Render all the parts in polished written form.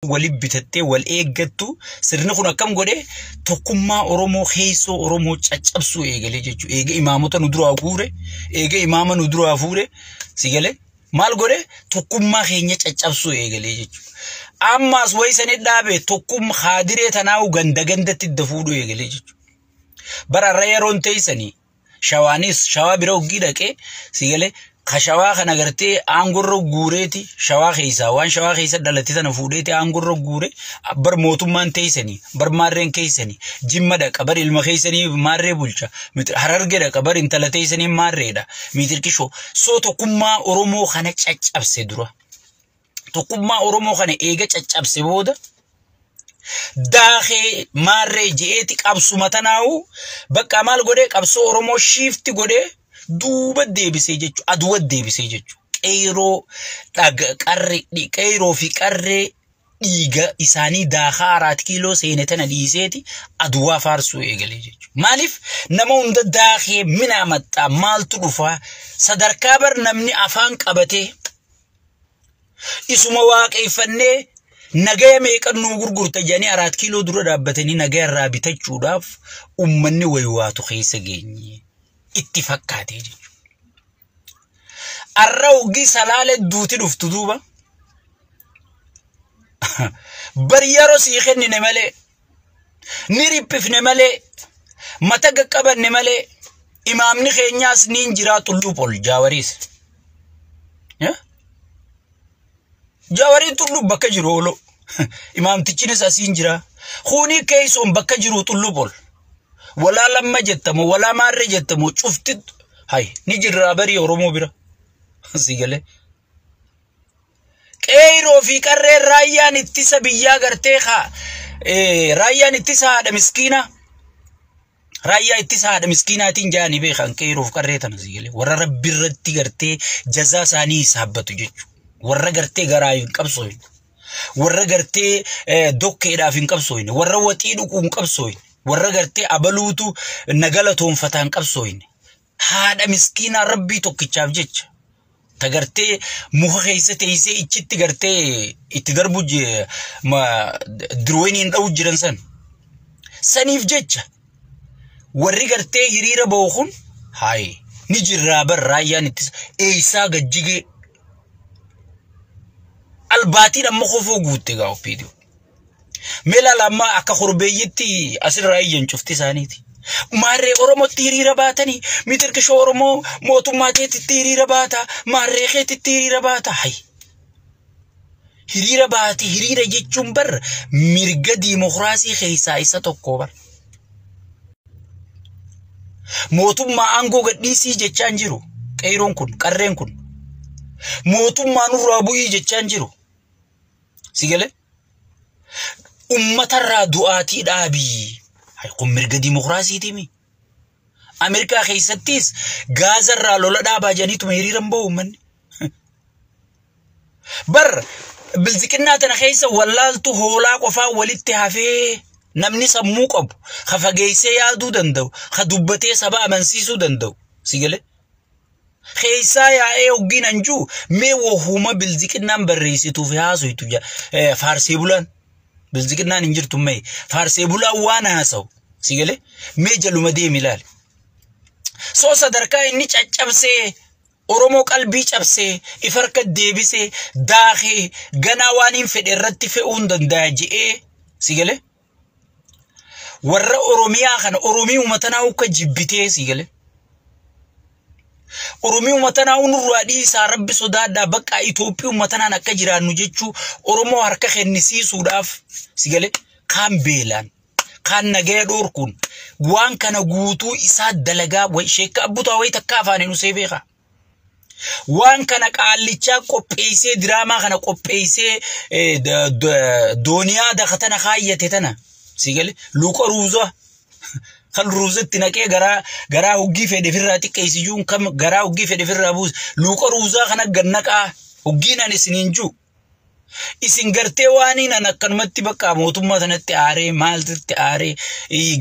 Wali bitattee wal eeggattu sirni kun akkam godhe? Tokkummaa Oromoo keessoo Oromoo caccabsuu eegalee jechuudha. Eega imaamota nu duraa guure, eega imaama nu duraa fuure, si galee maal godhe? Tokkummaa keenya caccabsuu eegalee jechuudha. Ammaas wayi sanii dhaabe, tokkummaa haadiree tanaa'u ganda gandatti idda fuudhuu eegalee jechuudha. Bara har'a yeroon teessanii Shawaanis Shawaa bira hoggii dhaqee, si galee, ka Shawaa kana gartee aangorra guureeti, Shawaa keessaa waan Shawaa keessa dhalate sana fuudheeti aangorra guure. Bar mootummaan teessanii, bar maarreen keessanii Jimma dhaqa, bar ilma keessanii maarree bulcha. Hararge dhaqa, bar intala teessanii maarreedha. Miitirkishoo soo tokkummaa Oromoo kana caccabse dura. Tokkummaa Oromoo kana eega caccabse booda, daakee maarree je'eeti qabsuma tanaa'u bakka maal godhee, qabsoo Oromoo shiifti godhee duuba deebisee jechuudha. Aduwa deebisee jechuudha. Qeeroo qarree, qeeroo fi qarree dhiiga isaanii daakaa 4 Kiiloo seene tana dhiiseeti Aduwaa faarsuu eegalee jechuudha. Maaliif nama hunda daakee mina maxxaa maaltu dhufaa? Sadarkaa bar namni afaan qabatee isuma waaqeeffannee nagaya meeqan nuu gurgurta jedhanii 4 Kiiloo dura dhaabbatanii nagaya irraa bitachuudhaaf ummanni waywaatu keessa geenye itti fakkaatee jechuudha. Arra hoggii Salaale duuti dhuftu duuba. Bar yeroo sii kennine malee, ni riphifne malee, mata qaqqabanne malee, imaamni keenyaas ni jiraa xulluu pol Jaawariis. Jaawariin xulluu bakka jiru oolu. Imaamtichinis asiin jira. Kuni keessoon bakka jiru xulluu pol. Walaa Lamma jettamu, walaa maarree jettamu, cufti hay ni jirraa barii Oromoo bira. Si galee. Qeeroo fi qarreen raayyaan ittisa biyyaa gartee haa raayyaan ittisa haadha miskiinaa. Raayyaa ittisa haadha miskiinaatiin jaanii beekan qeeroo fi qarree tana, si galee. Warra Rabbi irratti gartee jazaa isaanii hisaabbatu jechuudha. Warra gartee garaa hin qabsooyne. Warra gartee dokkeedhaaf hin qabsooyne. Warra waxii dhuquu hin qabsooyne. Warra gartee abaluutu nagala toonfataa hin qabsooyne. Haadha miskiinaa Rabbii tokkichaaf jecha. Ta gartee muka keessa teessee ichitti gartee itti darbu dirweeniin dha'u jiran san. Saniif jecha warri gartee hiriira ba'u kun hayi ni jirraa bar raayyaan ittisa eessaa gajjigee albaatiin amma kofoo guutte gaa OPDO. Mee laala, amma akka korbeeyyitti asirraa iyyan cufti isaaniiti. Maarree Oromootti hiriira baatanii, mitirkishoo Oromoo mootummaa keetitti hiriira baata, maarree keetitti hiriira baata. Hayi. Hiriira baate, hiriira jechuun bar mirga diimokiraasii keessaa isa tokko bar. Mootummaa aangoo gadhiisii jechaan jiru. Qeeroon kun, qarreen kun. Mootummaa nurraa bu'ii jechaan jiru. Si galee? Uummatarraa du'aatii dhaabii. Kun mirga diimokiraasiiti mi? Ameerikaa keessattis Gaazarraa lola dhaabaa jedhaniituma hiriiran bahu uummanni. Bar bilziqinnaa tana keessa wallaaltu hoolaa qofaa walitti hafee, namni sammuu qabu, ka fageessee yaaduu danda'u, ka dubbatee saba amansiisuu danda'u. Si galee? Keessaa yaa'ee hoggiin anjuu mee wahuma bilziqinnaan barreessituuf haasoftu faarsee bulaan. Bilziqinnaan hin jirtu mee faarsee bulaan waan haasa'u. Si galee? Mee jaluma deemi ilaali. Soo sadarkaa inni caccabsee Oromoo qalbii cabsee if harka deebisee daakee ganaa waan hin fedhe irratti fe'uu hin danda'a je'ee, si galee? Warra Oromiyaa kana Oromii uummatanaa akka jibbitee, si galee? Oromii uummatanaa nurraa dhiisaa, Rabbi sodaadhaa, bakka Itoophiyaa uummatanaan akka jiraannu jechuu Oromoo harka kennisiisuudhaaf, si galee, kaan beelaan kaan nagaya dhoorkuun waan kana guutuu isaa dalagaa sheekka abbutaa wayi takka afaaniin usee beekaa. Waan kana qaallichaa qopheessee, diraamaa kana qopheessee, dooniyaa dakatana kaayyate tana, si galee, luuqa ruuzaa kan ruuzatti naqee garaa garaa hoggii fedhe firraa xiqqeessiyyuun kam garaa hoggii fedhe firraa buuse, luuqa ruuzaa kana gannaqaa hoggiin ani isiniin jiru. Isin gartee waan hin akkanumatti bakka mootummaa sanatti aaree maaltitti aaree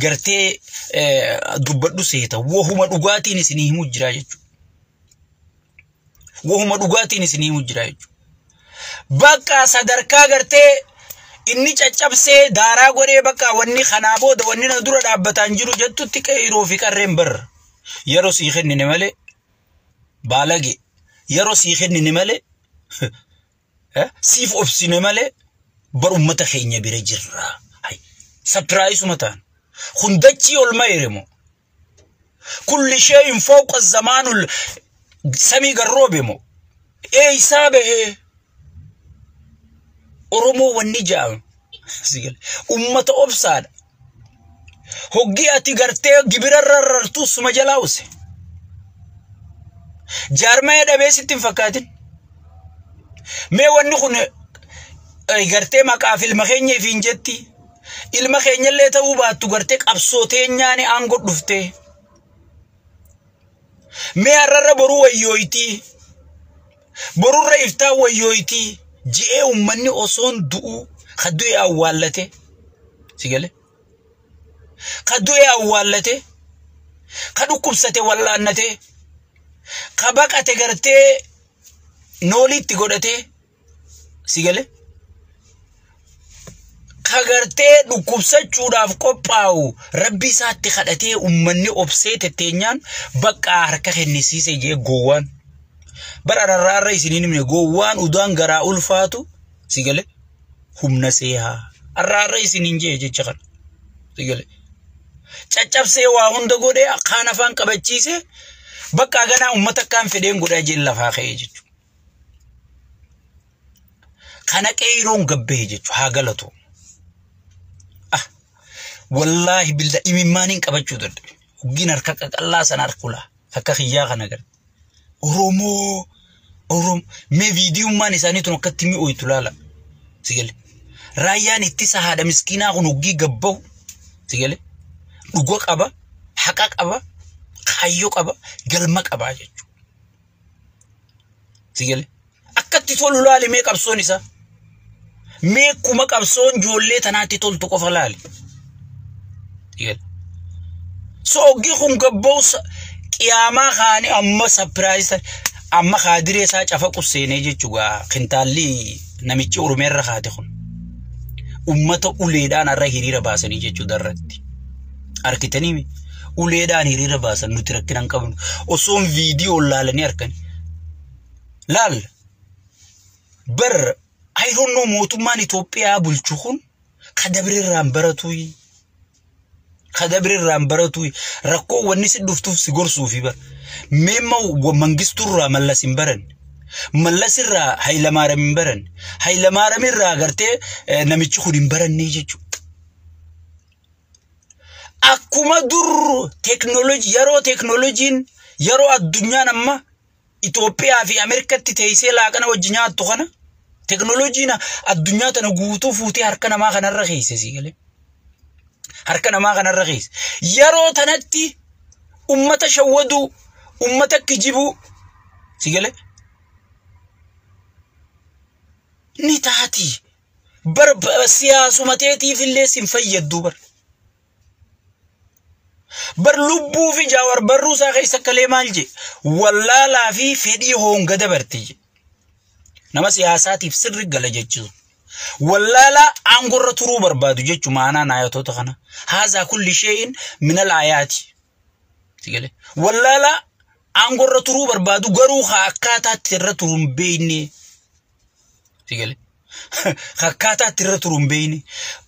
gartee dubbadhu seeta, wahuma dhugaatiin isinii himu jira jechuudha. Wahuma dhugaatiin isinii himu jira jechuudha. Bakka sadarkaa gartee Inni caccabsee daaraa godhee bakka wanni kanaa booda wanni na dura dhaabbataan jiru jettutti qeeroo fi qarreen barra. Yeroo sii kennine malee baalage, yeroo sii kennine malee, siif obsine malee bar ummata keenya bira jirra. Surprise ta'an. Hundachii ol mayre kulli shay'in fawqa zamaanul samii garroobe moo eeysaa bahee Oromoo wanni ja'ama. Ummata obsaadha. Hoggii ati gartee gibira rarrartuu suma jalaa use. Jaarmaya dhabee sitti hin fakkaatin. Mee wanni kun gartee maqaaf ilma keenya ifiin jetti. Ilma keenyallee ta'uu baattu gartee qabsoo teenyaani aangoo dhuftee. Mee har'arra boruu wayyooyitii. Borurra iftaa wayyooyitii. Ji'ee uummanni osoon du'uu ka du'e awwaallate. Si galee? Ka du'e awwaallate. Ka dhukkubsate wallaannate. Ka baqate gartee nooliitti godhate. Si galee? Ka gartee dhukkubsachuudhaaf qophaa'u rabbi isaatti kadhatee uummanni obsee tetteenyaan bakka harka kennisiise jee gowwaan. Bara rarraarra isiniin himne gowwaan udaan garaa ulfaatu si galee humna seehaa. Arraarra isiniin jee jecha kana. Si galee. Caccabsee waa hunda godhee kaan afaan qabachiise bakka ganaa uummata akkaan fedheen godhaa jeen lafaa ka'ee jechuudha. Kana qeeroon gabbee jechuudha haa galatu. Ah, wallaahi bilda imimmaaniin qabachuu dadhabe. Hoggiin harka qaqallaa sana harkula akka kiyyaa kana garte. Oromoo Oromoo mee viidiyummaan isaanii tun akkatti mi'ooytu laala. Si galee. Raayyaan ittisa haadha miskiinaa kun hoggii gabbahu. Si galee. Dhuga qaba, haqa qaba, kaayyoo qaba, galma qaba jechuudha. Si galee. Akkatti tolu laali mee qabsoon isaa. Mee kuma qabsoon ijoollee tanaatti toltu qofa laali. Si galee. So hoggii kun gabbahu qiyaamaa kaanii amma surprise amma kaadiree isaa cafaqu seenee jechuudha. Kintaalli namichi Oromiyaarra kaate kun. Ummata uleedhaan har'a hiriira baasanii jechuudha irratti. Arkitanii uleedhaan hiriira baasan nuti rakkina hin qabnu. Osoon viidiyoo laalanii harkani. Laal bar I don't know mootummaan Itoophiyaa bulchu kun kadabrirraan baratuuyi. Kadabrirraan baratuuyi. Rakkoo wanni si dhuftuuf si gorsuufi bar. Meemma mangisturraa Mallas hin baranne. Mallas irraa Hayilamaariyaam hin baranne. Hayilamaariyaam irraa gartee namichi kun hin baranne jechuudha. Akkuma dur teeknooloojii yeroo teeknooloojiin yeroo addunyaan amma Itoophiyaa fi Ameerikaatti teessee laaqana wajji nyaattu kana teeknooloojiin addunyaa tana guutuu fuutee harka namaa kanarra keesse sii galee. Harka namaa kanarra keesse. Yeroo tanatti ummata shawwaduu, ummata kijibuu si galee. Ni taati. Bar siyaasuma teetiif illee sin fayyaddu bar. Bar lubbuu fi Jaawar barruu isaa keessa akkalee maal jee wallaalaa fi fedhii honga dabarte je. Nama siyaasaatiif sirri gala jechuudha. Wallaalaa aangorra turuu barbaadu jechuun maanaan ayatoota kana. Haazaa kulli shee'in minal ayaati. Wallaalaa aangorra turuu barbaadu garuu haa akkaataatti irra turuu hin beekne. Akkaataatti irra turuu hin beekne.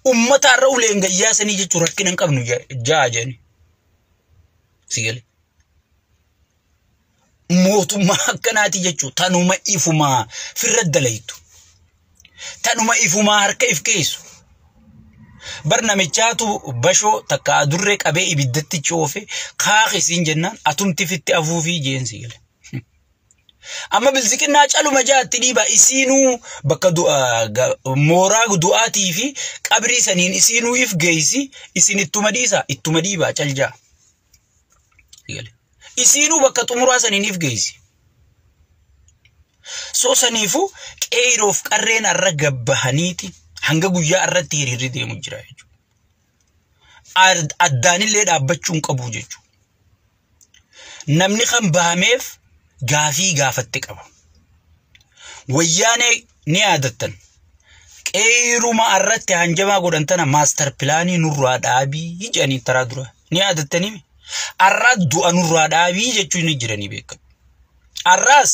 Uummata irra uleen gayyaasanii jechuun rakkina hin qabnu ja'a jedhani. Mootummaa akkanaati jechuun tanuma ifumaa firra dalaytu. Tanuma ifumaa harka if keessu. Bar namichaatu bashoo takka adurree qabee ibiddatti coofe kaakisiin jennaan atumti fitti afuufii jeensi gale. Amma bilziqinnaa caluma jaatti dhiiba isiinuu bakka mooraa du'aatii fi qabrii saniin isiinuu if geessi isin ittuma dhiisa ittuma dhiibaa caljaa. Isiinuu bakka xumuraa saniin if geessi. So saniifuu qeeroof qarreen har'a gabbahaniiti hanga guyyaa irratti hiriirri deemu jira jechuudha. Addaanillee dhaabbachuu hin qabu jechuudha. Namni kan bahameef gaafii gaafatte qaba. Wayyaanee ni yaadattan. Qeeruma irratti hanjamaa godhan tana master planii nurraa dhaabii jedhanii taraa dura. Ni yaadattanii? Arraa du'a nurraa dhaabii jechuun ni jiranii beekamu. Arraas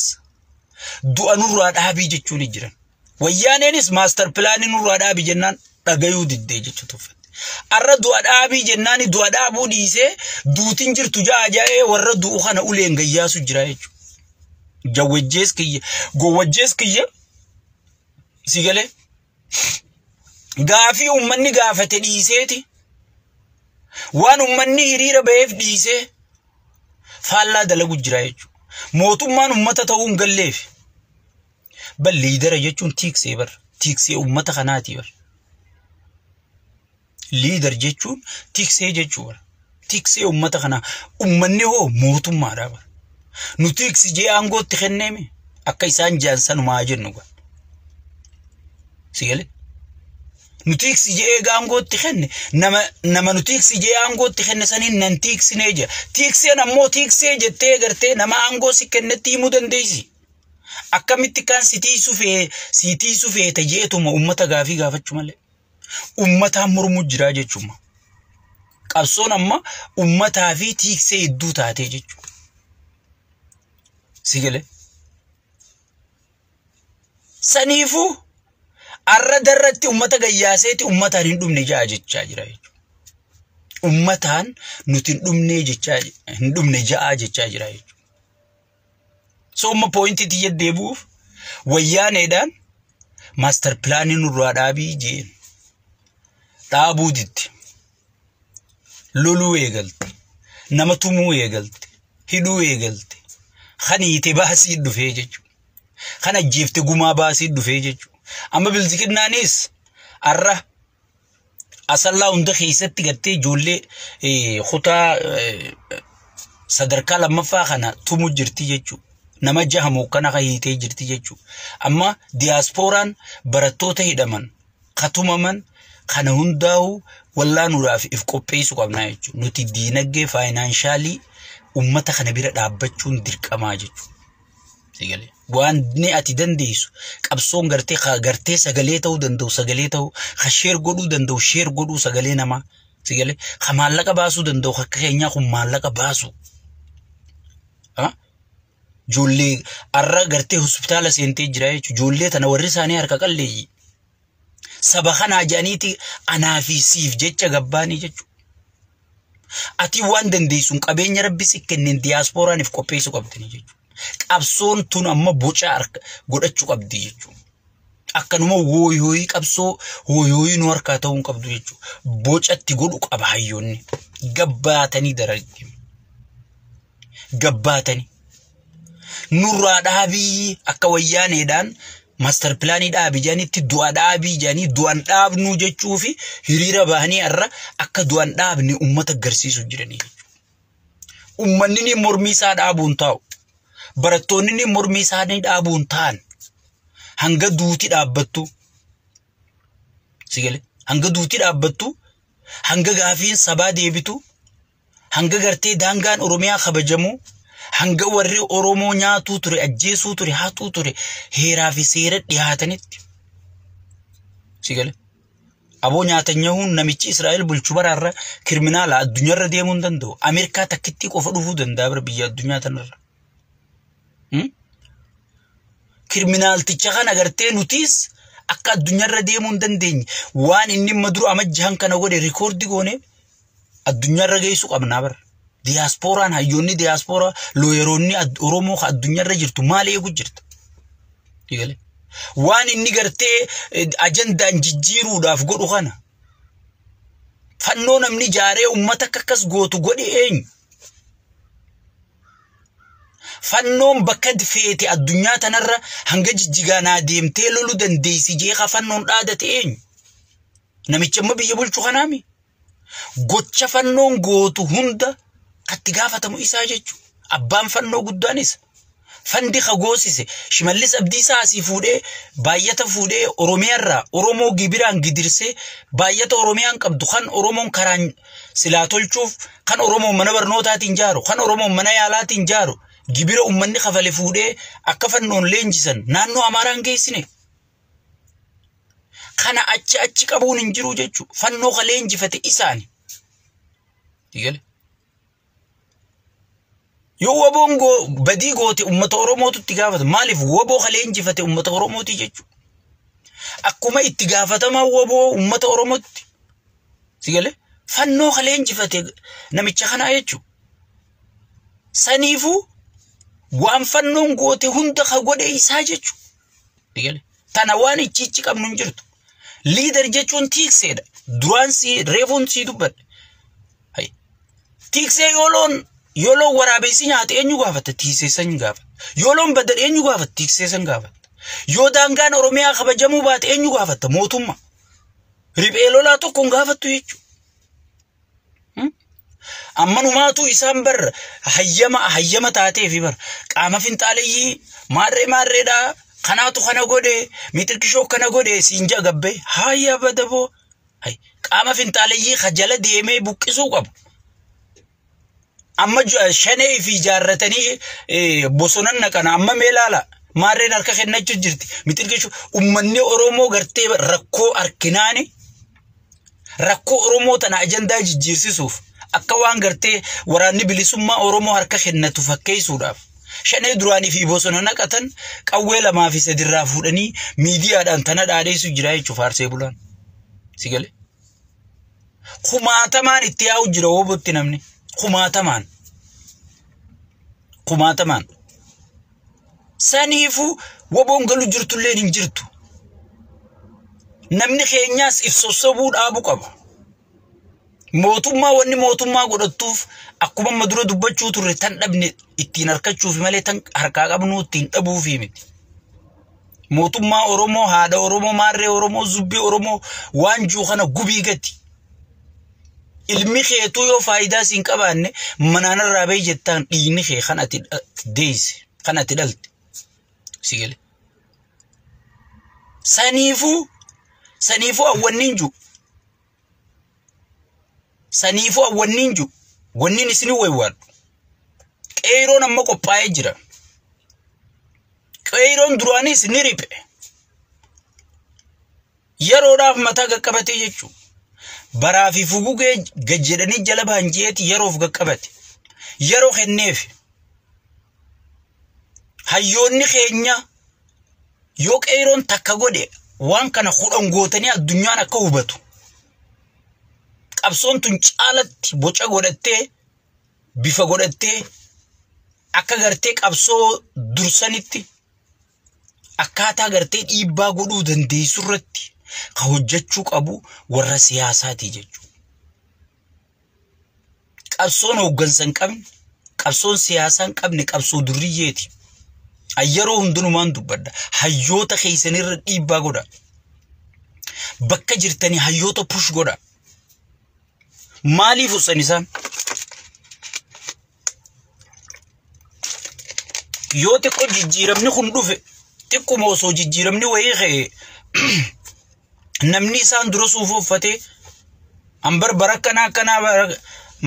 du'a nurraa dhaabii jechuun ni jiran. Wayyaaneenis master planii nurraa dhaabii jennaan dhagayuu diddee jechuu tuffatte. Arra du'a dhaabii jennaan du'a dhaabuu dhiisee duutiin jirtu ja'a ja'ee warra du'u kana uleen gayyaasu jira jechuudha. Jawwajjees kiyya, gowwajjees kiyya, si galee gaafii uummanni gaafate dhiiseeti, waan uummanni hiriira ba'eef dhiisee faallaa dalagu jira jechuudha. Mootummaan uummata ta'uu hin galleef. Bal leader jechuun tiiksee bar, tiiksee uummata kanaati bar. Leader jechuun tiksee jechuudha. Tiksee uummata kanaa. Uummanni hoo mootummaadha bar. Nu tiksi jee aangootti kenneemi akka isaan jaan sanumaa jennu gaa. Si galee? Nu tiksi jee aangootti kenne, nama nu tiksi jee aangootti kenne saniin nan tiksinee jira. Tikseen ammoo tiksee jettee gartee nama aangoo si kennetti himuu dandeessi. Akkamitti kan si tiisu fee si tiisu feete jeetuma uummata gaafii gaafachuu malee. Uummataan mormuu jira jechuudha. Qabsoon amma uummataa fi tiksee hedduu taatee jechuudha. Si galee? Saniifuu arra darratti uummata gayyaaseeti uummataan hin dhumne ja'a jechaa jira jechuudha. Uummataan nuti hin dhumne jechaa hin dhumne ja'a jechaa jira jechuudha. So amma pointii tiyya deebi'uuf, wayyaaneedhaan master planii nurraa dhaabii jeen. Dhaabuu didde. Loluu eegalte. Nama tumuu eegalte. Hidhuu eegalte. Kan hiite baasii dhufee jechuudha. Kan ajjeefte gumaa baasii dhufee jechuudha. Amma bilziqinnaanis arra Asallaa hunda keessatti gartee ijoollee kutaa sadarkaa lammaffaa kana tumu jirti jechuudha. Nama jahamu kana kan hiitee jirti jechuudha. Amma diyaaspooraan barattoota hidhaman, katumaman kana hundaa'u wallaanuudhaaf if qopheessuu qabnaa jechuudha. Nuti diinagdee financially uummata kana bira dhaabbachuun dirqamaa jechuudha. Waan ni ati dandeessu qabsoon gartee sagalee ta'uu danda'u sagalee ta'uu, ka share godhuu danda'u share godhuu, sagalee namaa sagalee, ka maallaqa baasuu danda'u akka keenyaa kun maallaqa baasu. Ijoollee har'a gartee hospitaala seentee jira jechuudha. Ijoollee tana warri isaanii harka qalleeyyi. Saba kanaa jedhaniiti anaa fi siif jecha gabbaanii jechuudha. Ati waan dandeessuun qabeenya rabbi si kenneen diyaaspooraan qopheessuu qabdanii jechuudha. Qabsoon tun amma boca harka godhachuu qabdi jechuudha. Akkanuma hooyooyii qabsoo hooyooyii nu harkaa ta'uu hin qabdu jechuudha. Bocatti godhu qaba hayyoonni. Gabbaatanii dararti. Gabbaatanii. Nurraa dhaabii akka wayyaaneedhaan master planii dhaabii jedhanitti du'a dhaabii jedhanii du'an dhaabnuu jechuu fi hiriira bahanii har'a akka du'an dhaabne uummata agarsiisu jiranii jechuudha. Uummanni ni mormii isaa dhaabuun taa'u. Barattoonni ni mormii isaanii dhaabuun ta'an. Hanga duuti dhaabbattu. Si galee? Hanga duuti dhaabbattu, hanga gaafiin sabaa deebitu, hanga gartee daangaan Oromiyaa kabajamu, hanga warri Oromoo nyaatuu ture, ajjeesuu ture, hatuu ture heeraa fi seera dhiyaatanitti. Si galee? Aboo Nyaatan namichi Israa'el bulchu baraarra criminal addunyaarra deemuu hin danda'u. Ameerikaa takkittii qofa dhufuu danda'a bara biyya addunyaa tanarra. Criminalticha kana gartee nutis akka addunyaarra deemuu hin dandeenye waan inni imma dura amajjahan kana godhe record goone addunyaarra geessuu qabnaa bara. Diyaaspooraan, hayyoonni diyaaspooraa, lawyeroonni Oromoo addunyaarra jirtu maal eegu jirta? Waan inni gartee ajandaan jijjiiruudhaaf godhu kana fannoo namni jaaree uummata akka akkas gootu godhe eenyu? Fannoon bakka feete addunyaa tanarra hanga jijjigaanaa deemtee loluu dandeessi jeeqa fannoon dhaadate eenyu? Namicha amma biyya bulchu kanaami. Gocha fannoon gootu hunda katti gaafatamu isaa jechuudha. Abbaan fannoo guddaan isa. Fandi ka goosise Shimallis Abdiisaa asii fuudhee baay'ata fuudhee Oromiyaarraa Oromoo gibiraan gidirsee baay'ata Oromiyaan qabdu kan Oromoon karaan silaa tolchuuf, kan Oromoon mana barnootaatiin jaaru, kan Oromoon mana yaalaatiin jaaru, gibira uummanni kafale fuudhee akka fannoon leenjisan naannoo Amaaraan geessine. Kana achi achi qabuun hin jiru jechuudha. Fannoo ka leenjifate isaani. Sigale. Yoo waboon badii goote uummata Oromootu itti gaafata. Maaliif waboo ka leenjifate uummata Oromooti jechuudha. Akkuma itti gaafatamaa waboo uummata Oromootti. Sigale. Fannoo ka leenjifate namicha kanaa jechuudha. Saniifuu waan fannoon goote hunda ka godhe isaa jechuudha. Sigale. Tana waan ichi ichi qabnu hin jirtu. Leader jechuun tiikseedha. Duraan si reefuun si dubbadhe. Tiiksee yoo loon waraabessi nyaate eenyu gaafata? Tiiksee san gaafata. Yoo loon badan eenyu gaafata? Tiiksee san gaafata. Yoo daangaan Oromiyaa kabajamuu baate eenyu gaafata? Mootummaa. Riphee lolaa tokko hin gaafattu jechuudha. Ammanumaatu isaan bar hayyama taatee fi bar qaama finxaaleyyii maarree maarreedhaa kanaatu kana godhe mitirkishoo kana godhe siin jagabbee hayya badaboo qaama finxaaleyyii ka jala deemee buqqisuu qabu. Amma shanee fi ijaarratanii bosonan naqana amma mee ilaala maarreen harka kennachuu jirti mitirkishoo uummanni Oromoo gartee rakkoo harkinaani rakkoo Oromoo tana ajandaa jijjiirsisuuf akka waan gartee waraanni bilisummaa Oromoo harka kennatu fakkeessuudhaaf shanee duraanii fi bosona naqatan qawwee 2 fi 3 irraa fuudhanii miidiyaadhaan tana dhaadheessu jira jechuuf faarsee bulaan. Si galee? Kumaatamaan itti yaa'u jira wobotti namni. Kumaatamaan. Kumaatamaan. Saniifuu woboon galu jirtullee hin jirtu. Namni keenyaas if sossobuu dhaabuu qaba. Mootummaa wanni mootummaa godhattuuf akkuma amma dura dubbachuu turre tan dhabne ittiin harkachuuf malee tan harkaa qabnu ittiin dhabuufi miti. Mootummaa Oromoo, haadha Oromoo, maarree Oromoo, zubbii Oromoo waan jiru kana gubii gati. Ilmi keetuu yoo faayidaa siin qabaanne manaanarraa bahi jettaan dhiigni kee kan ati deesse kan ati dhalte. Si gale. Saniifuu hawwanni hin jiru. Saniifuu hawwanni hin jiru. Wanni isin waywaadhu. Qeeroon amma qophaa'ee jira. Qeeroon duraanis ni riphe. Yeroodhaaf mataa qaqqabatee jechuudha. Baraa fi fugugee gad jedhanii jala bahan jeeti yeroof qaqqabate. Yeroo kenneef. Hayyoonni keenya yoo qeeroon takka godhe waan kana 10 gootanii addunyaan akka hubatu. Qabsoon tun caalatti boca godhattee bifa godhattee akka gartee qabsoo dursanitti akkaataa gartee dhiibbaa godhuu dandeessu irratti ka hojjechuu qabu warra siyaasaati jechuudha. Qabsoon hooggansa hin qabne, qabsoon siyaasaa hin qabne qabsoo durriyyeeti. Yeroo hundumaan dubbadha. Hayyoota keessanirra dhiibbaa godha. Bakka jirtanii hayyoota push godha. Maaliif usan isaan? Yoo xiqqoo jijjiiramni kun dhufe xiqquma osoo jijjiiramni wayii ka'e namni isaan dura suufa uffatee ambar barakkanaa akkanaa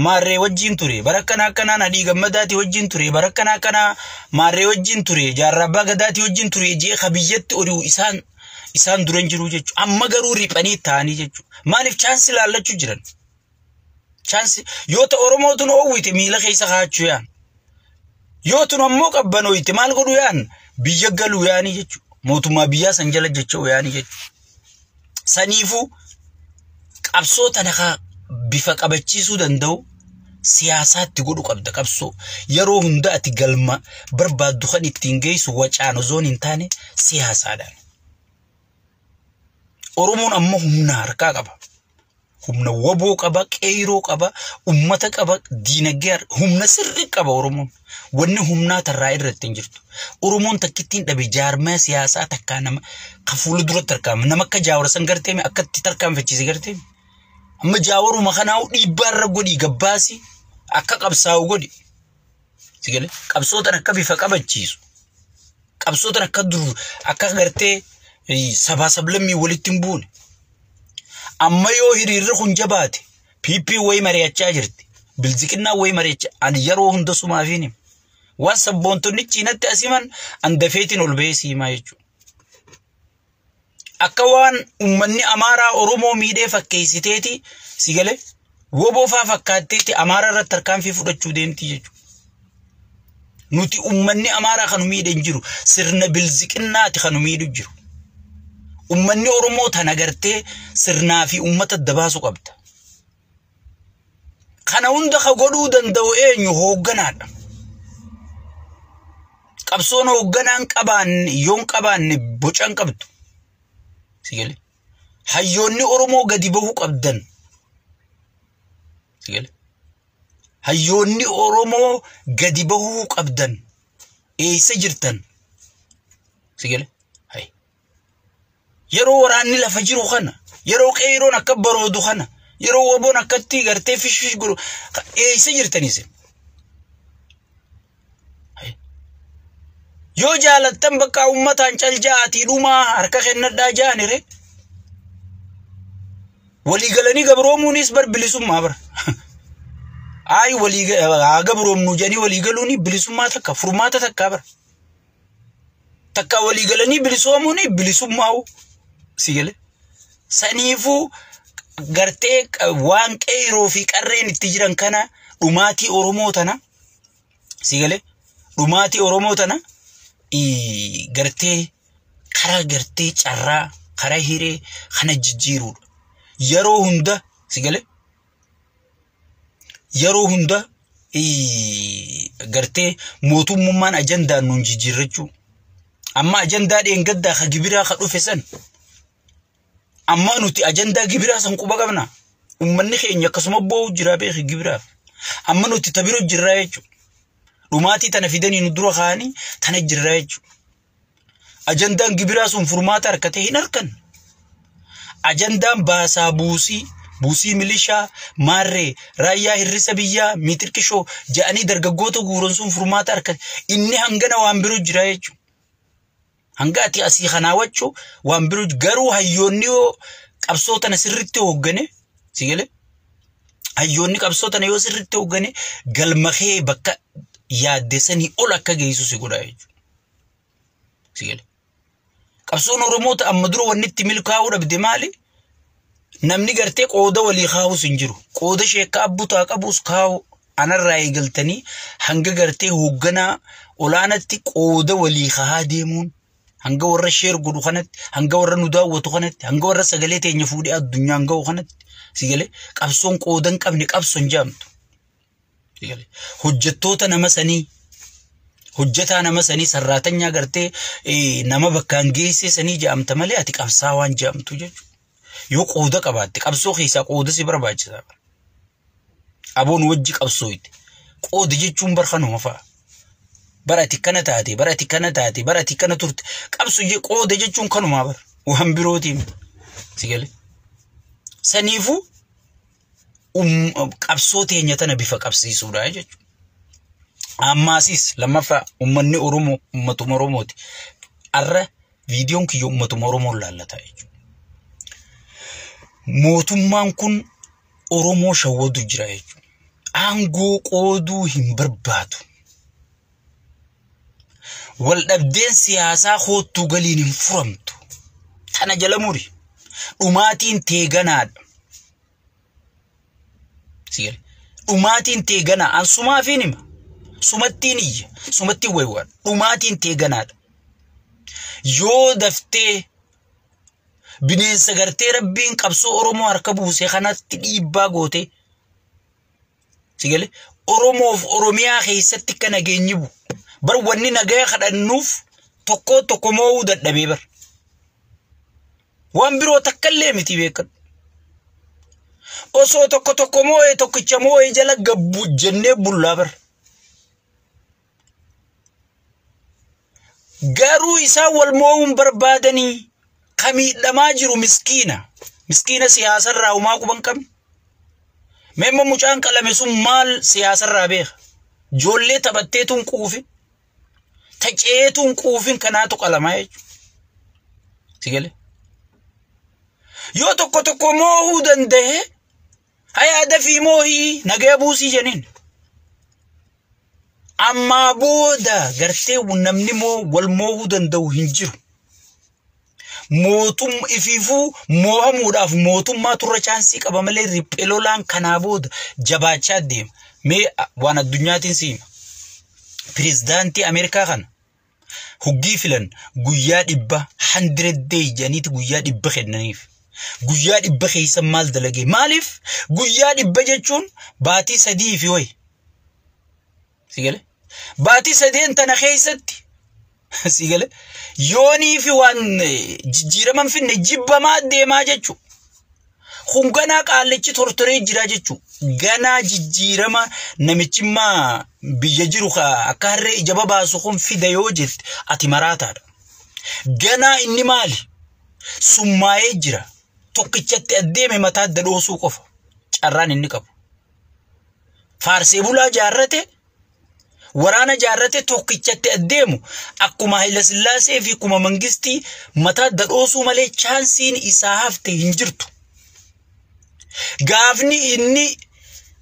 maarree wajjin ture barakkanaa akkanaa nadhii gammadaatii wajjin ture barakkanaa akkanaa maarree wajjin ture jaarraa abbaa gadaatii wajjin ture jee ka biyyatti ori'u isaan dura hin jiru jechuudha. Amma garuu riphanii taa'anii jechuudha. Maaliif chaansi laallachuu jiran? Chaansi yoo ta'u Oromootuun oowwite miila keessa kaa'achuu yaan. Yoo tun ammoo qabbanooyte maal godhu yaan biyya galuu yaanii jechuudha. Mootummaa biyyaa san jala jechuu yaanii jechuudha. Saniifuu qabsoo tana ka bifa qabachiisuu danda'u siyaasaatti godhu qabda qabsoo. Yeroo hunda ati galma barbaaddu kan ittiin geessu wacaan osoo hin taane siyaasaadhaan. Oromoon ammoo humna harkaa qaba. Humna waboo qaba, qeeroo qaba, ummata qaba, diinagdee humna sirrii qaba Oromoon. Wanni humnaa tarraa irratti hin jirtu. Oromoon takkittiin dhabe jaarmaa siyaasaa takkaa nama ka fuula duratti tarkaanfa. Nama akka jaawara san garteemi akka itti tarkaanfachiise garteemi. Amma jaawaruma kanaa'u dhiibbaa irra godhi gabbaasi akka qabsaa'u godhi. Si galee qabsootan akka bifa qabachiisu. Qabsootan akka dur akka gartee sabaa sablammii walitti hin buune. Amma yoo hiriirri kun jabaate PP wayii mari'achaa jirti. Bilziqinnaa wayii mari'achaa ani yeroo hunda sumaafiin hima. Waan sabboontonni ciinatti as himan an dafeetiin ol ba'ee si himaa jechuudha. Akka waan uummanni Amaaraa Oromoo miidhee fakkeessiteeti si galee woboo faa fakkaatteetti Amaaraa irratti tarkaanfii fudhachuu deemti jechuudha. Nuti uummanni Amaaraa kan miidhe hin jiru. Sirna bilziqinnaati kan miidhu jiru. Uummanni Oromoo tana gartee sirnaa fi uummata adda baasuu qabda. Kana hunda ka godhuu danda'u eenyu hoogganaadha. Qabsoon hoogganaan qabaanne yoon qabaanne boca hin qabdu. Si galee. Hayyoonni Oromoo gadi bahuu qabdan. Si galee. Hayyoonni Oromoo gadi bahuu qabdan. Eessa jirtan? Si galee. Hay. Yeroo waraanni lafa jiru kana, yeroo qeeroon akka baroodu kana, yeroo woboon akkatti gartee fish fish godhu eessa jirtan isin? Yoo jaalattan bakka uummataan calja'aatii dhumaa harka kennadhaa ja'anire. Walii galanii gabroomuunis bar bilisummaa bara. Ayi walii haa gabroomnu jedhanii walii galuuni bilisummaa takka furmaata takka bara. Takka walii galanii bilisoomuuni bilisummaa si galee. Saniifuu gartee waan qeeroo fi qarreen itti jiran kana dhumaatii Oromoo tana si galee dhumaatii Oromoo tana gartee karaa gartee carraa karaa hiree kana jijjiiruudha. Yeroo hunda si galee yeroo hunda gartee mootummummaan ajandaan nuun jijjiirrachuu. Amma ajandaa dheengaddaa ka gibiraa ka dhufe san amma nuti ajandaa gibiraa san quba qabna. Uummanni keenya akkasuma boo'u jira beeki gibiraaf. Amma nuti tabiroo jirraa jechuudha. Dhumaatii tana fidanii nu dura kaa'anii tana jirraa jechuudha. Ajandaan gibiraa sun furmaata harkatee hin harkan. Ajandaan baasaa buusii buusii milishaa maarree raayyaa hirrisa biyyaa miitirqishoo ja'anii dargaggoota guuran sun furmaata harkate inni hangana waan biroo jira jechuudha. Hanga ati asii kanaa wachuu waan biroo garuu hayyoonni yoo qabsoo tana sirriitti hooggane si galee hayyoonni qabsoo tana yoo sirriitti hooggane galma kee bakka yaadde sanii ol akka geessu si godha jechuudha. Si galee. Qabsoon Oromoota amma dura wanni itti milkaa'uu dhabde maali? Namni gartee qooda walii kaa'us hin jiru. Qooda sheekkaa abbutaa qabus kaa'u anarraa eegaltanii hanga gartee hoogganaa olaanatti qooda walii kaa'aa deemuun hanga warra sheer godhu kanatti hanga warra nu daawwatu kanatti hanga warra sagalee teenya fuudhee addunyaan ga'u kanatti si galee qabsoon qooda hin qabne qabsoon jaamtu. Si galee hojjettoota nama sanii hojjetaa nama sanii sarraatanyaa gartee nama bakkaan geessee sanii jaamta malee ati qabsaa waan jaamtu jechuudha. Yoo qooda qabaatte qabsoo keessaa qooda si barbaachisa. Aboon wajji qabsoo itti. Qooda jechuun barkanuma fa'a. Bara ati kana taate, bara ati kana taate, bara ati kana turte. Qabsoo qooda jechuun kanumaa bara. Waan birootii miti. Si galee. Saniifuu qabsoo teenya tana bifa qabsiisuudha jechuudha. Ammaasis lammaffaa uummanni Oromoo uummatuma Oromooti. Arra viidiyoon kiyya uummatuma Oromoo laallata jechuudha. Mootummaan kun Oromoo shawwatu jira jechuudha. Aangoo qooduu hin barbaadu. Waldhabdeen siyaasaa hoottuu galiin hin furamtu. Tana jala muri. Dhumaatiin teeganaadha. Dhumaatiin teeganaa. An sumaafiin hima. Sumattiin iyya. Sumattiin waywaadha. Dhumaatiin teeganaadha. Yoo daftee bineensa gartee rabbiin qabsoo Oromoo harka buuse kanatti dhiibbaa goote si galee Oromoof Oromiyaa keessatti akka nageenyi bu'u. Bar wanni nagaa kadhannuuf tokko tokko moo'uu dadhabee bar. Waan biroo takka illee miti beekadhu. Osoo tokko tokko moo'ee tokkicha moo'ee jala gabbu jennee bullaa bar. Garuu isaan wal moo'uun barbaadanii ka miidhamaa jiru miskiina. Miskiina siyaasarraa homaa quban hin qabne. Meemma mucaan qalame sun maal siyaasarraa beeka? Ijoollee taphatteetu hin quufin. Taceetu hin quufin kanaatu qalamaa jechuudha. Si galee? Yoo tokko tokko moohuu danda'e hayaa dafii moohii nagaya buusii jeniin. Ammaa booda gartee namni moo wal moohuu danda'u hin jiru. Mootum ifiifuu moo'amuudhaaf mootummaa turra chaansii qaba malee riphee lolaan kanaa booda jabaachaa deema. Mee waan addunyaatiin si hima. Pirezidaantii Ameerikaa kana huggii filan guyyaa 100, 100 day jedhaniiti guyyaa 100 kennaniif. Guyyaa 100 keessa maal dalagee? Maaliif? Guyyaa 100 jechuun baatii 3 fi wayi. Si galee? Baatii sadeen tana keessatti, si galee, yoonii fi waan jijjiiraman finne jibbamaa deemaa jechuudha. Kun ganaa qaallichi tortoree jira jechuudha. Ganaa jijjiirama namichimmaa biyya jiru akka harree ija babaasu kun fida yoo jette ati maraataadha. Ganaa inni maali? Summaa'ee jira. Tokkichatti addeeme mataa dadhoosuu qofa. Carraan inni qabu. Faarsee bulaa jaarrate, waraana jaarrate, tokkichatti addeemu akkuma Hayilasillaasee fi akkuma Mangistii mataa dadhoosuu malee chaansiin isaa hafte hin jirtu. Gaafni inni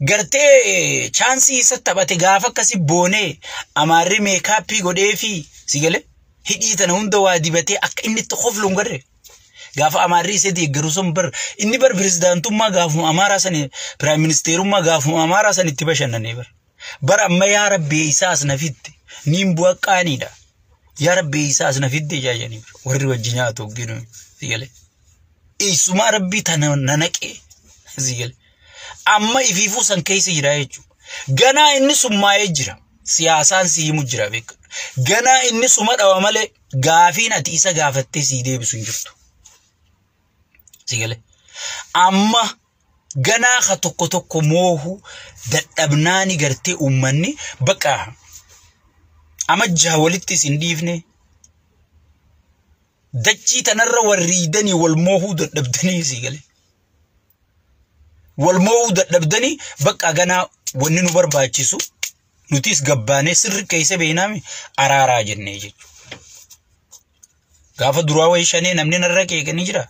gartee chaansii isa taphate gaafa akkasi boonee amaarri makeup godhee fi, si galee, hidhii tana hunda waa dibatee akka inni itti koflu hin garre. Gaafa amaarri isa deeggaru sun bar inni bar pirezidaantummaa gaafuma amaaraa sani, prime ministerummaa gaafuma amaaraa san itti bashannanee bar. Bar amma yaa rabbi isaas na fidde niin bu'a qaaniidha. Yaa rabbi isaas na fidde jaajanii warri wajji nyaatu hogginu, si galee. Eessumaa rabbii tana na naqee, si galee. Amma ifiifuu san keessa jira jechuudha. Ganaa inni summaa'ee jira. Siyaasaan si himu jira beeku. Ganaa inni suma dhawa malee gaafiin ati isa gaafattee sii deebisu hin jirtu. Si galee. Amma ganaa ka tokko tokko moohu dadhabnaani gartee uummanni bakka amajjaa walitti isin dhiifne, dachii tanarra warriidanii wal moohuu dadhabdanii, si galee. Wal moohuu dadhabdanii bakka ganaa wanni nu barbaachisu nutis gabbaanee sirri keessa beeknaami araaraa jennee jechuudha. Gaafa duraa wayii shanee namni narra qeeqanii jira.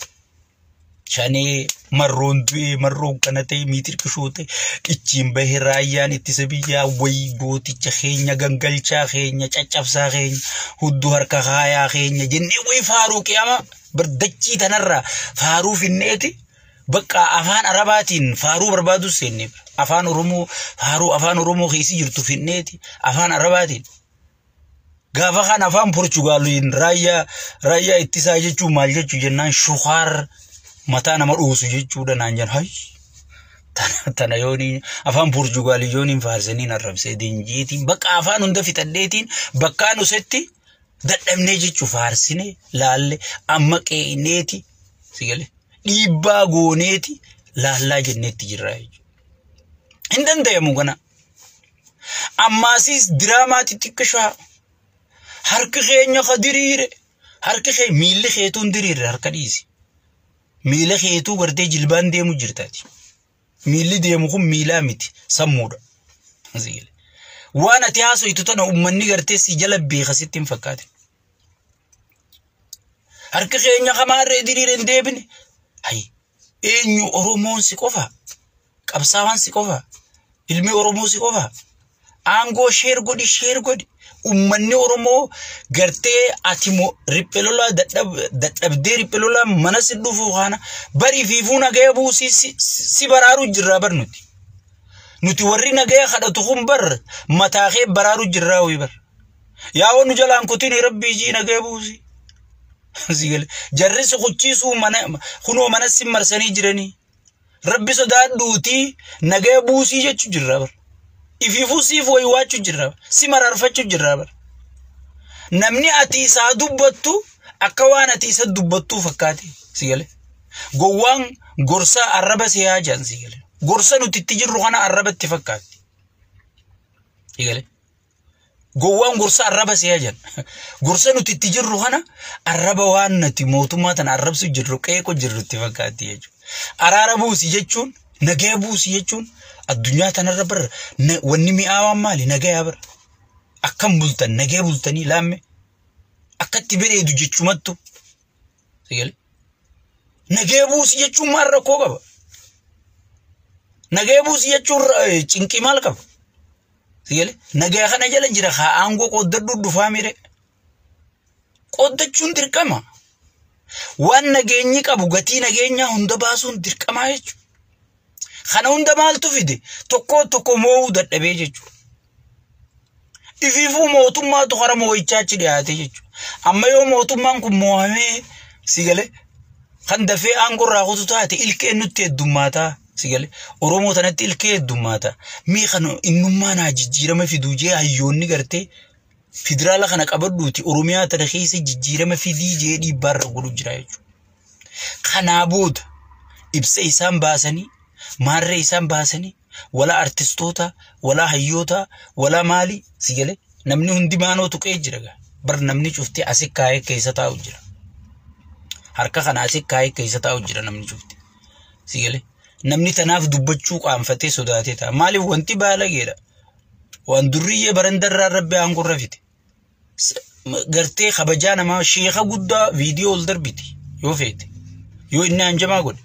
Shanee marroon du'ee, marroon kana ta'e, miitir qishoo ta'e, ichiin bahee raayyaan ittisa biyyaa wayii gooticha keenya, gangalchaa keenya, caccabsaa keenya, hudduu harka kaayaa keenya jennee wayii faaruu qiyama bardachii tanarraa faaruu finneeti. Bakka afaan arabaatiin faaruu barbaadu seenne, afaan oromoo faaruu afaan oromoo keessi jirtu finneeti afaan arabaatiin. Gaafa kan afaan Portugaaliin raayyaa ittisaa jechuun maal jechuu jennaan, shukaar mataa nama dhoosu jechuudha naan jedhan. Hay, tana yooni afaan Portugaalii yooniin faarsanii arrabsee dinjiitiin bakka afaan hunda fixadheetiin bakkaan usetti dadhabnee jechuu faarsine laalle amma qe'ineeti, si galee, dhiibbaa gooneeti laallaa jenneetti jirra jechuudha. Hin danda'amu kana. Ammaasiis diraamaa xixiqqishaa harki keenya ka diriire, harki kee miilli keetuu hin diriirre, harka dhiisi. Miila keetuu gartee jilbaan deemu jirtaati. Miilli deemu kun miilaa miti, sammuudha. Waan ati haasoytu tana uummanni gartee si jala beeka sitti hin fakkaatin. Harki keenya kamaarree diriire hin deebine. Hayi, eenyu Oromoon si qofa? Qabsaawaan si qofa? Ilmi Oromoo si qofa? Aangoo share godhi, share godhi. Uummanni Oromoo gartee ati riphee lolaa dadhabdee riphee lolaa mana si dhufu kana barii fiifuu nagaya buusii si baraaru jirraa bar nuti. Nuti warri nagaya kadhatu kun bar mataa kee baraaru jirraa wayii bar. Yaa nu jalaan kutin, rabbii jii nagaya buusii. Jarri si kuchiisuu mana kunoo mana si marsanii jiranii. Rabbi sodaadhuutii nagaya buusii jechuu jirra bar. Ifiifuu siif waywaachuu jirra, si mararfachuu jirra bar. Namni ati isaa dubbattu akka waan ati isa dubbattuu fakkaate, si galee. Gowwaan gorsa arraba si haajaan, si galee. Gorsa nuti itti jirru kana arraba itti fakkaatti. Si galee. Gowwaan gorsa arraba si haajaan. Gorsa nuti itti jirru kana arraba waan nuti mootummaa tana arrabsu jirru, qeequ jirru itti fakkaatti jechuudha. Araara buusi jechuun, nagaya buusi jechuun, addunyaa tanarra bar wanni mi'aawaan maali? Nagaya bar. Akkam bultan, nagaya bultanii laamme akkatti bareedu jechumattu. Nagaya buusi jechuun maal rakkoo qaba? Nagaya buusi jechuun cinqii maal qaba? Nagaya kana jala jira haa aangoo qooddadhu dhufaa mire. Qooddachuun dirqama. Waan nageenyi qabu gatii nageenyaa hunda baasuun dirqamaa jechuudha. Kana hunda maaltu fide? Tokko tokko moo'uu dadhabee jechuudha. Ifiifuu mootummaatu kara moo'ichaa achi dhiyaate jechuudha. Amma yoo mootummaan kun moo'amee si galee kan dafee aangoo irraa kutu taate ilkeen nutti heddummaataa si galee Oromoo tanatti ilkee heddummaataa. Mee kana innummaa naa jijjiirama fiduu jee hayyoonni gartee federaala kana qabadhuuti Oromiyaa tana keessa jijjiirama fidii jee dhiibbaarra godhu jira jechuudha. Kanaa booda ibsa isaan baasanii maarree isaan baasanii wala artistoota wala hayyoota wala maali si galee namni hundi maanoo tuqee jira gaa. Bar namni cuftee asi kaayee keessa taa'u jira. Harka kana asi kaayee keessa taa'u jira namni cufte. Si galee namni tanaaf dubbachuu qaanfatee sodaatee ta'a. Maaliif wanti baalageedha. Waan durriyyee barandarraa rabbi aangorra fite. Gartee kabajaa namaa sheeka guddaa viidiyoo ol darbiti yoo feete. Yoo inni hanjamaa godhe.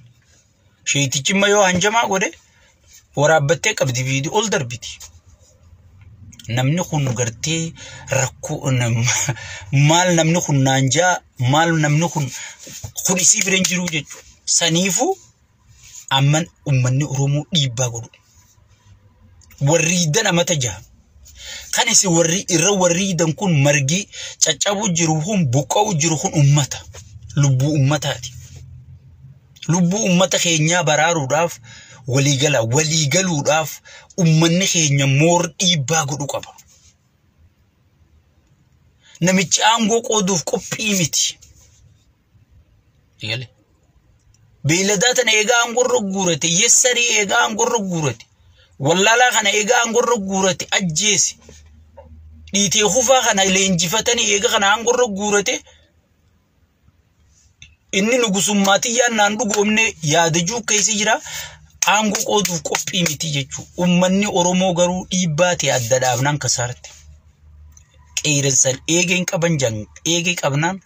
Sheetichimma yoo hanjamaa godhe waraabbattee qabdi viidiyoo ol darbiti. Namni kun gartee rakkoo maal namni kun naanjaa maal namni kun kun isii bira hin jiru jechuudha. Saniifuu amman uummanni Oromoo dhiibbaa godhu. Warriidan amata jaha. Kan isin warri irra warriidan kun margi caccabu jiru kun buqqa'u jiru kun uummata. Lubbuu uummataati. Lubbuu uummata keenyaa baraaruudhaaf waliigala waliigaluudhaaf uummanni keenya moor dhiibbaa godhu qaba. Namichi aangoo qooduuf qophii miti. Beeyladaa tana eegaa aangorra guurate, yessarii eegaa aangorra guurate, wallaalaa kana eegaa aangorra guurate ajjeese. Dhiitee kufaa kana leenjifatanii eega kana aangorra guurate inni nugusummaa naan dhugoomne yaadajuu keessa jira. Aangoo qooduuf qophii miti jechuudha. Uummanni Oromoo garuu dhiibbaa ta'e adda dhaabnaan kasaarte. Qeerransan eegeen qaban jan eegee qabnaan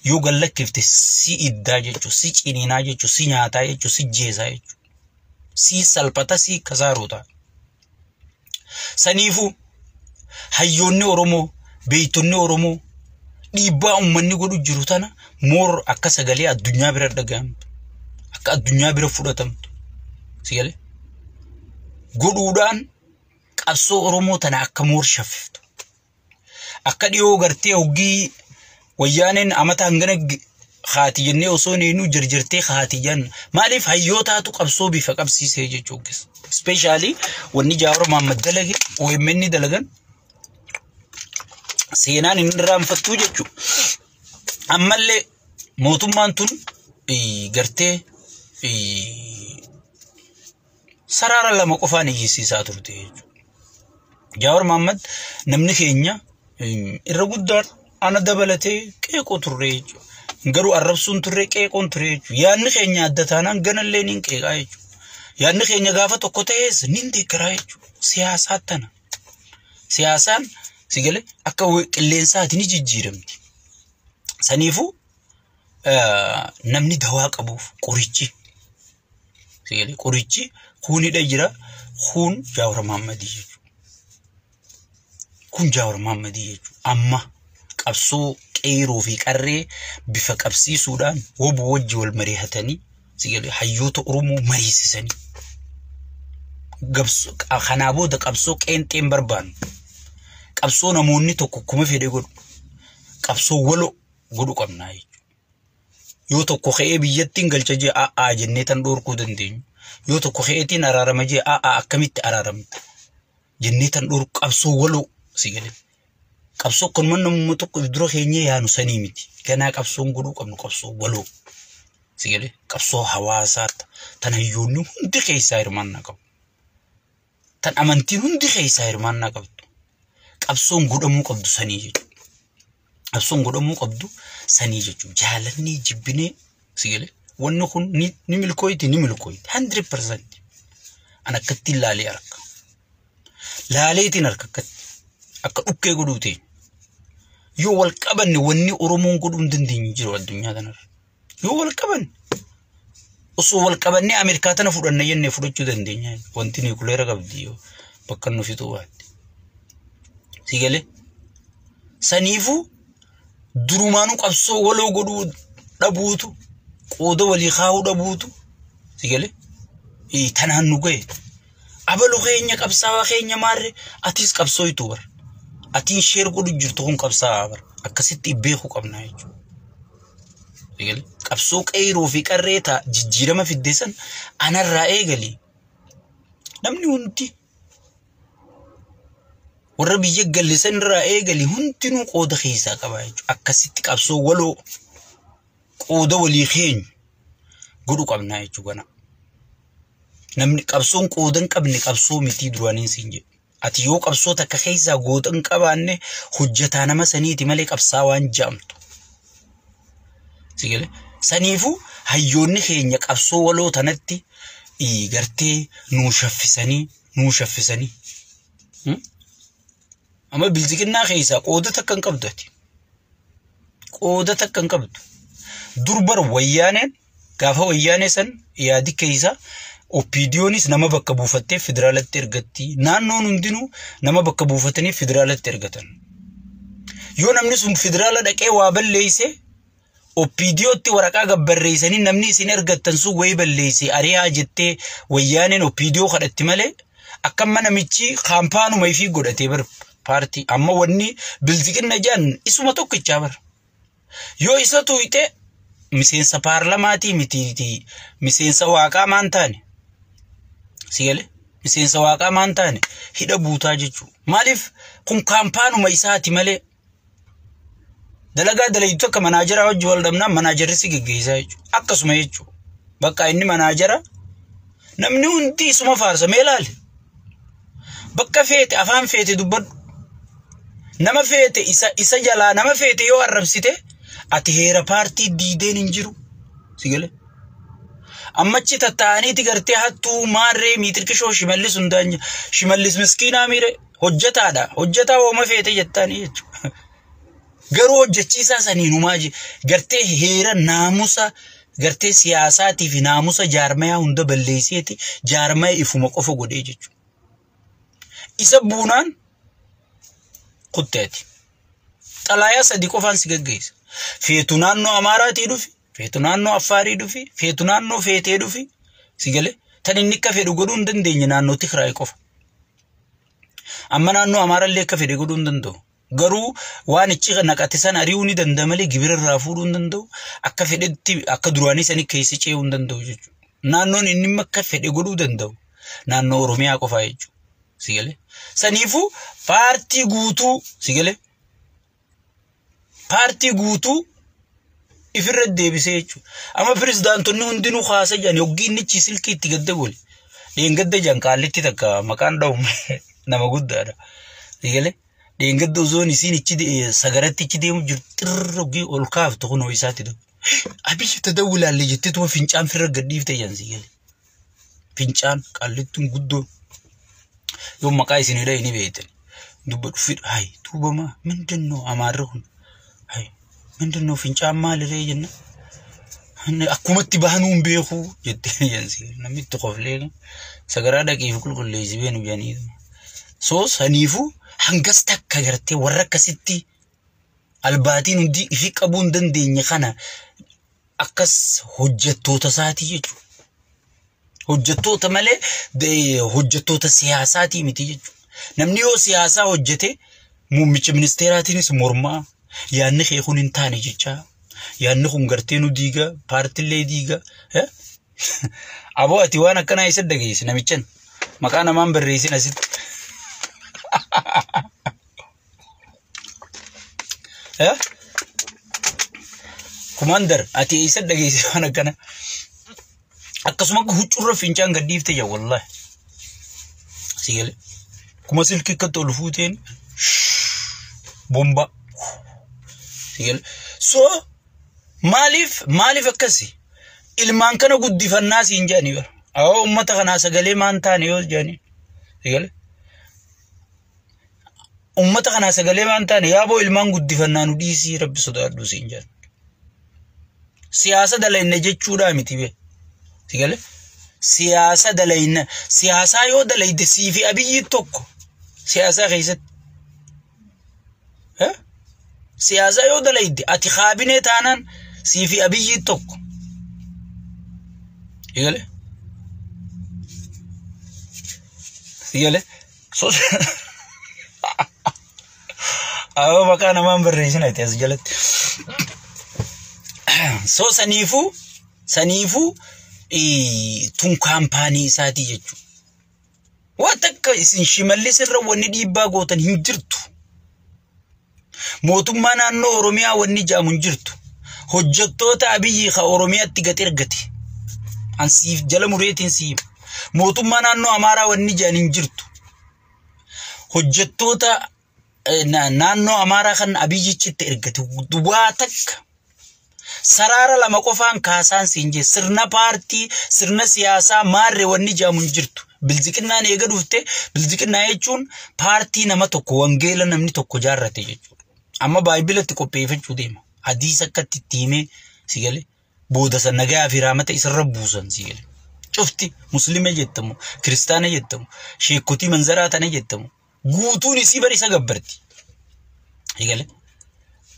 yoo gallakkifte si iddaa jechuudha, si ciniinaa jechuudha, si nyaataa jechuudha, si jeesaa jechuudha. Si salphata si kasaarota. Saniifuu hayyoonni Oromoo, beektonni Oromoo dhiibbaa uummanni godhu jiru tana moor akka sagalee addunyaa bira dhaga'amtu. Akka addunyaa bira fudhatamtu. Si galee? Godhuudhaan qabsoo Oromoo tana akka moor shaffiftu. Akka dhiyoo gartee hoggii wayyaaneen amata hangana haati jennee osoo neenuu jarjartee haati jenna. Maaliif hayyootaatu qabsoo bifa qabsiisee jechuudha. Ispeeshaalii wanni Jawaar Mohaammed dalage OMN dalagan seenaan inni irraanfattuu jechuudha. Ammallee mootummaan tun gartee saraara lama qofaan iyyisiisaa turte jechuudha. Jawaar Mohaammed namni keenya irra guddaan ana dabalatee qeeqoo turre jechuudha. Garuu arrabsuun turre qeeqoon ture jechuudha. Yaadni keenya adda taanaan ganallee ni qeeqaa jechuudha. Yaadni keenya gaafa tokko ta'es ni deeggaraa jechuudha. Siyaasaa tana. Siyaasaan si galee akka qilleensaati ni jijjiiramti. Saniifuu namni dawaa qabuuf qorichi si galee qorichi kuunidha jira kun Jawaar Mohaammadii jechuudha. Kun Jawaar Mohaammadii jechuudha. Amma qabsoo qeeroo fi qarree bifa qabsiisuudhaan woboo wajji wal mari'atanii si galee hayyoota Oromoo mariisisanii. Kanaa booda qabsoo qeenxeen barbaannu. Qabsoo namoonni tokko kuma fedhe godhu. Qabsoo waloo godhu qabnaa jechuudha. Yoo tokko ka'ee biyyattiin galcha jee a'aa jennee tan dhorkuu dandeenyu. Yoo tokko ka'eetiin araarama jee a'aa akkamitti araaramta jennee tan dhorku qabsoo waloo si galee. Qabsoo akkanuma namummaa tokko dura keenyee yaanu sanii miti. Ganaa qabsoon godhuu qabnu qabsoo waloo. Si galee qabsoo hawaasaa tan hayyoonni hundi keessaa hirmaannaa qabu. Tan amantiin hundi keessaa hirmaannaa qabdu. Qabsoon godhamuu qabdu sanii jechuudha. Qabsoon godhamuu qabdu sanii jechuudha. Jaalannee jibbinee si galee wanni kun ni milkooyti ni milkooyti. 100%. An akkattiin laalee arga. Laaleetiin arga akkatti. Akka dhukkee godhuu ta'e. Yoo wal qabanne wanni Oromoon godhuu hin dandeenye jiru addunyaa kanarra. Yoo wal qabanne osoo wal qabannee Ameerikaa tana fudhanna jennee fudhachuu dandeenya. Wanti niikuleera qabdi yoo bakka nu fixuu baatte. Si galee? Saniifuu durumaanuu qabsoo waloo godhuu dhabuutu qooda walii kaa'uu dhabuutu si galee tanaan nu ga'e. Abalu keenya qabsaawaa keenya maarre atis qabsooytu bar. Atiin share godhu jirtu kun qabsaawaa bar. Akkasitti beekuu qabna jechuudha. Qabsoo qeyroo fi qarree ta'a jijjiirama fidde san anarraa eegali. Namni hundi warra biyya galle san irraa eegali hundinuu qooda keessaa qaba jechuudha. Akkasitti qabsoo waloo qooda walii keenyu godhu qabna jechuudha. Namni qabsoon qooda hin qabne qabsoo mitii duraaniin siin jedhu. Ati yoo qabsoo takka keessaa qooda hin qabaanne hojjetaa nama saniiti malee qabsaawaan jaamtu. Sigale saniifuu hayyoonni keenya qabsoo waloo tanatti gartee nuu shaffisanii nuu shaffisanii. Amma bilziqinnaa keessaa qooda takka hin qabdu ati. Qooda takka hin qabdu. Dur bar wayyaaneen gaafa wayyaanee san yaadi keessaa OPDOnis nama bakka buufattee federaalatti ergatti. Naannoon hundinuu nama bakka buufatanii federaalatti ergatan. Yoo namni sun federaala dhaqee waa balleeyse OPDOtti waraqaa gabbarreessanii namni isin ergattan sun wayii balleeyse ari'aa jettee wayyaaneen OPDO kadhatti malee akka namichi kaampaanuma ifii godhatee bar paartii. Amma wanni bilziqinna jedhan isuma tokkichaa bar. Yoo isa tuyxe miseensa paarlamaatii miti miseensa waaqaa maan taane. Sigale miseensa waaqaa maan taane hidha buutaa jechuudha. Maaliif kun kaampaanuma isaati malee dalagaa dalaytu akka manaajaraa wajji wal dhabnaan manaajarri si geggeessaa jechuudha. Akkasuma jechuudha. Bakka inni manaajara namni hundi isuma faarsa mee ilaali. Bakka feete afaan feete dubbadhu. Nama feete isa jalaa nama feete yoo arrabsite ati heera paartii diideen hin jiru. Sigale. Ammachi tattaa'aniiti gartee hattuu maarree miitirkishoo Shimallis hundaan Shimallis miskiinaa miire hojjetaadha. Hojjetaa wooma feete jettaanii jechuudha. Garuu hojjechiisaa saniinumaa gartee heera naamusa gartee siyaasaatii fi naamusa jaarmayaa hunda balleesseeti jaarmaya ifuma qofa godhee jechuudha. Isa buunaan kutteeti. Xalaayaa sadii qofaan si gaggeessa. Feetu naannoo Amaaraatii dhufi, feetu naannoo Affaarii dhufi, feetu naannoo Feetee dhufi, si galee tan inni akka fedhu godhuu hin dandeenye naannoo Tigraay qofa. Amma naannoo Amaaraallee akka fedhe godhuu hin danda'u. Garuu waan ichi naqate san ari'uu ni danda'a malee gibira irraa fuudhuu hin danda'u. Akka fedhetti akka duraanii sanii keessa ce'uu hin danda'u jechuudha. Naannoon inni akka fedhe godhuu danda'u naannoo Oromiyaa qofaa jechuudha. Si galee. Saniifuu paartii guutuu si galee. Paartii guutuu ifirra deebisee jechuudha. Amma pirezidaantonni hundinuu kaasa jedhan yoggii inni silkii itti gadda gole. Dheengadda jedhan qaallitti takka maqaan dha'u nama guddaadha. Si galee. Dheengadda osoon isiin ichi sagaratti ichi deemu jiru xirra yoggii ol kaaftu kunoo isaatti dhufu. Abiyyi tadawwilaallee jettee tuma fincaan firra gadhiifte jedhan si galee. Fincaan qaallittuun guddoon. Yoo maqaa isin hidha ni beektan. Dubba dhufi hayi duuba ምንድን ነው amaarri kun hayi ምንድን ነው fincaan maaliree jenna. Akkumatti bahanuu hin beeku jettee jensi namni itti qoflee sagaraa dhaqee fi qulqulleessi beenu jedhanii. So saniifuu hangas takka gartee warra akkasitti albaatiin hundi ifi qabuu hin dandeenye kana akkas hojjettoota isaatii jechuudha. Hojjettoota malee hojjettoota siyaasaatii miti jechuudha. Namni yoo siyaasaa hojjete muummicha ministeeraatiinis mormaa yaadni kee kun hin taane jechaa yaadni kun gartee nu diiga paartiilee diiga. Aboo ati waan akkanaa isa dhageessi namichan maqaa namaan barreessin asitti. Kumaandar ati isa dhageessi waan akkana. Akkasuma huccuurra fincaan gadhiifte jaa wallaahi. Sigale. Kuma silkii akkatti ol fuuteen bomba. Sigale. So maaliif akkasi ilmaan kana guddifannaa siin jedhanii bara. Awwa uummata kanaa sagalee maan taane yoo jedhanii. Sigale. Uummata kanaa sagalee maan taane yaaboo ilmaan guddifannaa nu dhiisii rabbi sodaadhu siin jedhan. Siyaasa dalayna jechuudhaa miti bee. Sigale. Siyaasa dalayna siyaasaa yoo dalayde sii fi Abiyyi tokko siyaasaa keessatti. Siyaasaa yoo dalayde ati kaabinee taanaan Sii fi Abiyyi tokko. Eegale? Eegale? Awwa maqaa namaan barreessina itti as jalatti. So saniifuu tun kaampaanii isaatii jechuudha. Waan takka isin Shimallis irra wanni dhiibbaa gootan hin jirtu. Mootummaa naannoo Oromiyaa wanni jedhamu hin jirtu. Hojjettoota Abiyyi ka Oromiyaatti gad ergate. An siif jala mureetiin siif. Mootummaa naannoo Amaaraa wanni jedhan hin jirtu. Hojjettoota naannoo Amaaraa kan Abiyyichi itti ergate waa takka. Saraara lama qofaan kaasaan siin jee sirna paartii, sirna siyaasaa maarree wanni jedhamu hin jirtu. Bilziqinnaan eega dhufte, bilziqinnaa jechuun paartii nama tokko, wangeela namni tokko jaarrate jechuudha. Amma baayibilatti qopheeffachuu deema. Hadiisa akkatti itti himee si galee booda san nagaa fi raamata isarra buusan si galee. Cufti muslima jettamu, kiristaana jettamu, sheekotii manzaraa tana jettamu. Guutuun isii bari isa gabbarti. Si galee.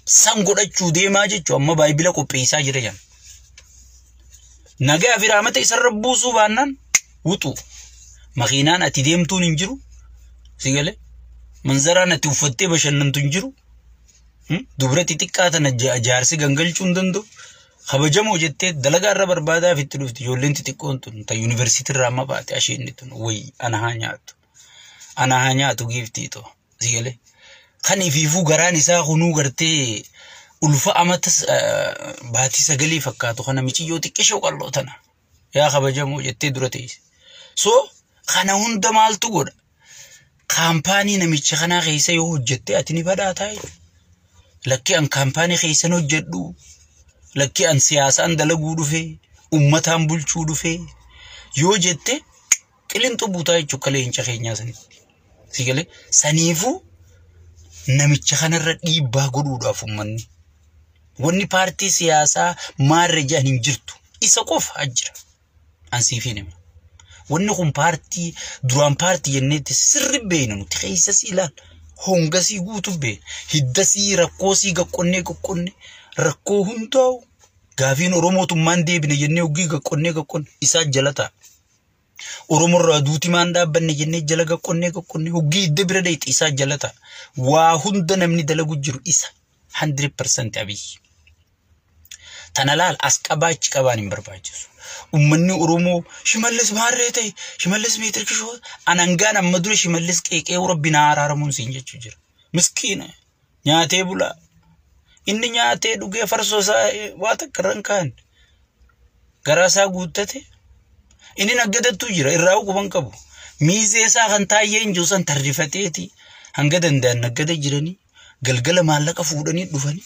San godhachuu deemaa jechuun amma baayibila qopheessaa jira jedhan. Nagaa fi raamata isarra buusuu baannaan wuxu. Makiinaan ati deemtuun hin jiru. Si galee. Manzaraan ati uffattee bashannantu hin jiru. Dubra xixiqqaa tana jaarsi gangalchuu hin danda'u. Kabajamoo jettee dalagaa irra barbaadaaf itti dhufti. Ijoolleen xixiqqoon tun ta yuunivarsiitii irraa amma baate asheenni tun wayi ana haa nyaattu. Ana haa nyaatu giiftii too. Si galee. Kan ifiifuu garaan isaa kunuu gartee ulfa amata baatii 9 fakkaatu kana miciyyoo xiqqishoo qal'oo tana. Yaa kabajamoo jettee dura teesse. So kana hunda maaltu godha? Kaampaanii namicha kanaa keessa yoo hojjette ati ni badhaataa jechuudha. Lakki an kaampaanii keessan hojjedhu, lakki an siyaasaan dalaguu dhufe, uummataan bulchuu dhufe yoo jette qilinxuu buutaa jechuudha akka leenca keenyaa sanitti. Si galee saniifuu namicha kanarra dhiibbaa godhuudhaaf uummanni. Wanni paartii siyaasaa maarre jedhan hin jirtu. Isa qofa jira. An siif hin hima. Wanni kun paartii duraan paartii jenneetti sirri beekna nuti keessa si ilaala. Hongasii guutuu beekna. Hiddasii rakkoosii gaqqonnee gaqqonne rakkoo hundaa'u gaafiin Oromootummaan deebine jennee hoggii gaqqonnee gaqqonne isaa jala ta'a. Oromorraa duuti maan dhaabbanne jennee jala gaqqonnee gaqqonne hoggii hidda bira dheeyxe isaa jala ta'a. Waa hunda namni dalagu jiru isa 100% Abiyyi. Tana laal as qabaa achi qabaan hin barbaachisu. Uummanni Oromoo Shimallis maarree ta'e, Shimallis meetir kishoo anangaan amma dura Shimallis qeeqee Rabbi naa araaramuun siin jechuu jira. Miskiina nyaatee bulaa. Inni nyaatee dhugee farsoo isaa waa takka irra hin kaa'an. Garaa isaa guuttate. Inni naggadattuu jira irraa quban qabu. Miizee isaa kan taayyee hin jiru san tarrifateeti hanga danda'an naggada jiranii galgala maallaqa fuudhanii dhufanii.